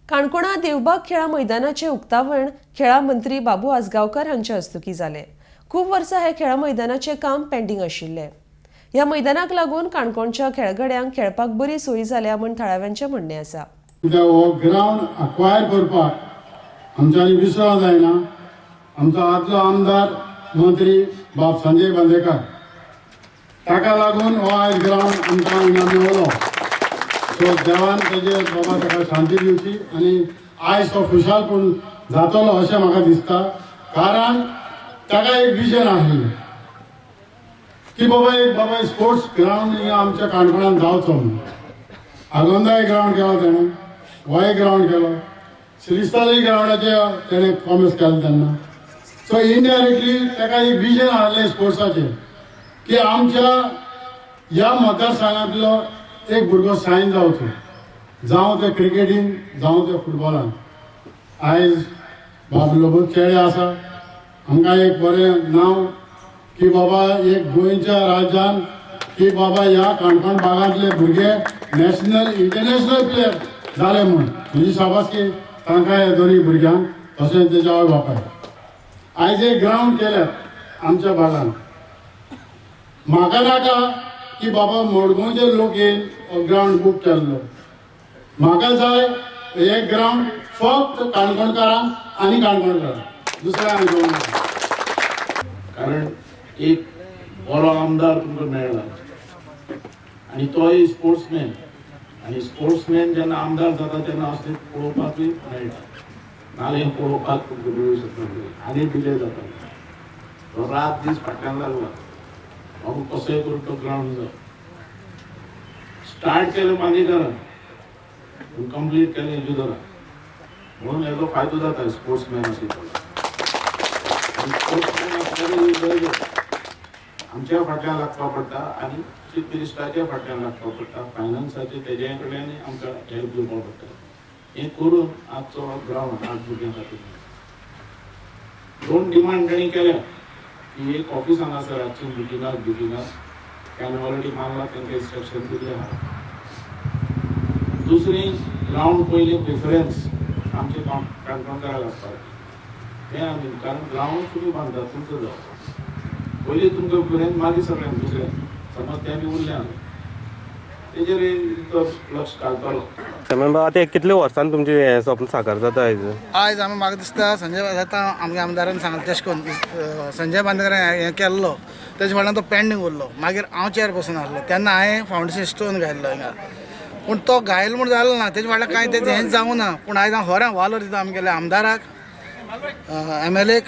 काणकोणा देवबाग खेळा मैदानाचे उक्तावण खेळा मंत्री बाबू आजगांवकर हांचे हस्तुकीं जालें. खूब वर्सां हे खेळा मैदानाचें काम पेंडींग आशिल्लें. ह्या मैदानाक लागून काणकोणच्या खेळगड्यांक खेळपाक बरी सोय जाल्या म्हूण थळाव्यांचें म्हणणें आसा. कित्याक हो ग्रावंड अक्वायर करपाक आमच्यांनी विसरो जायना आमचो आदलो आमदार मंत्री बाब संजय बांदेकर, ताका लागून हो आयज ग्रावंड आमकां हांगा मेवलो. सो देवान तेजे बाबा ताका शांती दिवची आनी आयज तो खुशाल पूण जातलो अशें म्हाका दिसता, कारण ताका एक विजन आसलें की बाबा एक बाबा स्पोर्ट्स ग्रावंड हिंगा आमच्या काणकोणान जावचो म्हणून. आगोंदाय ग्रावंड केलो तेणें, होय ग्रावंड केलो, श्रीस्थालय ग्रावंडाचे तेणें प्रॉमीस केलें तेन्ना. सो इनडायरेक्टली ताका एक विजन आसलें स्पोर्ट्साचें की आमच्या ह्या मतदारसंघांतलो एक भुरगो सायन जावचो, जावं ते क्रिकेटीन जावं ते फुटबॉलान. आयज बाब लोबो चेडे आसा, आमकां एक बरें नांव की बाबा एक गोंयच्या राज्यान की बाबा ह्या काणकोण भागांतले भुरगे नॅशनल इंटरनॅशनल प्लेयर जाले म्हूण. म्हणजे शाबासकी तांकां ह्या दोनूय भुरग्यांक, तशेंच तेच्या आवय बापायक. आयज एक ग्रावंड केल्यात आमच्या भागान. म्हाका नाका की बाबा मडगांवचे लोक येवन हो ग्रावंड बूक केल्लो, म्हाका जाय हे ग्रावंड फक्त काणकोणकारांक आनी काणकोणकारांक, दुसऱ्यांक घेवंक नाका. कारण एक बरो आमदार तुमकां मेळ्ळा आनी तोय स्पोर्ट्समॅन, आनी स्पोर्ट्समॅन जेन्ना आमदार जाता तेन्ना असलें पळोवपाकूय मेळटा, नाजाल्यार पळोवपाक तुमकां मेळूं शकना आनी डिले जाता. तो रात दीस फाटल्यान लागला बाबू कसोय करून तो ग्रावंड जावं. स्टार्ट केलें मांद्रेकारान पूण कंप्लीट केलें इजुदरान, म्हणून हेजो फायदो जाता स्पोर्ट्समॅन आशिल्लो. स्पोर्ट्समॅन आसल्यार आमच्या फाटल्यान लागपा पडटा आनी चीफ मिनिस्टराच्या फाटल्यान लागपा पडटा, फायनान्साचे तेज्या कडल्यान आमकां हेल्प घेवपा पडटा. हें करून आजचो ग्रावंड आज भुरग्यां खातीर दोन डिमांड तांणी केल्या की एक ऑफिस हांगासर आसची बुकिंगाक, बुकिंगाक ते ऑलरेडी मागला, तांकां इन्स्ट्रक्शन दिल्लें आहा. दुसरी ग्रावंड पयलीं प्रिफरन्स आमचे काणकोणकारांक आसपाक तें आमी, कारण ग्रावंड तुमी बांदतात तुमचो जावं पयलीं तुमकां प्रिफरन्स, मागीर सगळ्यांक दुसऱ्यांक समज तें बी उरलें तेजेर तो लक्ष घालतलो. आतां कितले वर्सान तुमचें हें स्वप्न साकार जाता आयज? आयज आमी म्हाका दिसता संजय आतां आमगे आमदारान सांगलें तशें करून संजय बांदेकरान हें केल्लो, तेजे फाटल्यान तो पेंडींग उरलो. मागीर हांव चेअरपर्सन आसलो तेन्ना हांवें फावंडेशन स्टोन घायल्लो हिंगा, पूण तो घायल म्हूण जालो ना, तेजे फाटल्यान कांय तेजें हें जावं ना. पूण आयज हांव खरें वालोर दिता आमगेल्या आमदाराक, एमएलएक,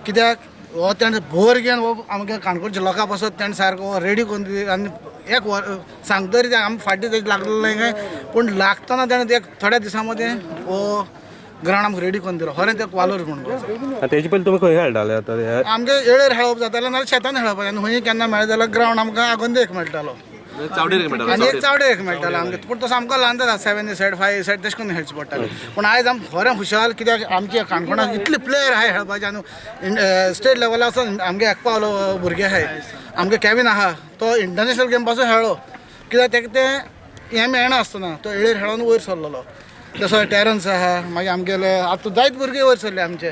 कित्याक हो तेणें भोर घेवन हो आमगे काणकोणच्या लोकां पासत तेणें सारको रेडी करून आनी एक वर सांगतरी आमी फाटीं तेजें लागलें काय, पूण लागतना तेणें एक थोड्या दिसां मदीं हो ग्रावंड आमकां रेडी करून दिलो. खरें तें वालोर म्हणून. तेजे पयलीं तुमी खंय खेळटाले आतां? आमगे येळेर खेळप जातालें, नाल्यार शेतान खेळप, आनी खंय केन्ना मेळ्ळें जाल्यार ग्रावंड आमकां आगोंदे एक मेळटालो आनी एक चावडे एक मेळटालो आमगे, पूण तो सामको ल्हान जाता, 7 सायड 5 सायड तशें करून खेळचें पडटालें. पूण आयज आम खरें खुशाल कित्याक आमच्या काणकोणाक इतले प्लेयर आहाय खेळपाचे आनी स्टेट लेवला वचून आमगे एक पावलो भुरगे आहाय, आमगे केवीन आहा तो इंटरनॅशनल गेम पासून खेळ्ळो, कित्याक तेका तें हें मेळना आसतना तो येळेर खेळोन वयर सरलेलो. तसो टेरन्स आहा, मागीर आमगेले आतां जायत भुरगे वयर सरले आमचे,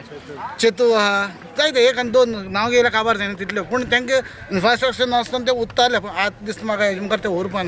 चेतू आहा, जायते एक आनी दोन नांव घेयल्यार काबार जायना तितल्यो, पूण तांकां इन्फ्रास्ट्रक्चर नासतना ते उत्ताले. पूण आतां दिसता म्हाका हेजे मुखार ते उरपाना.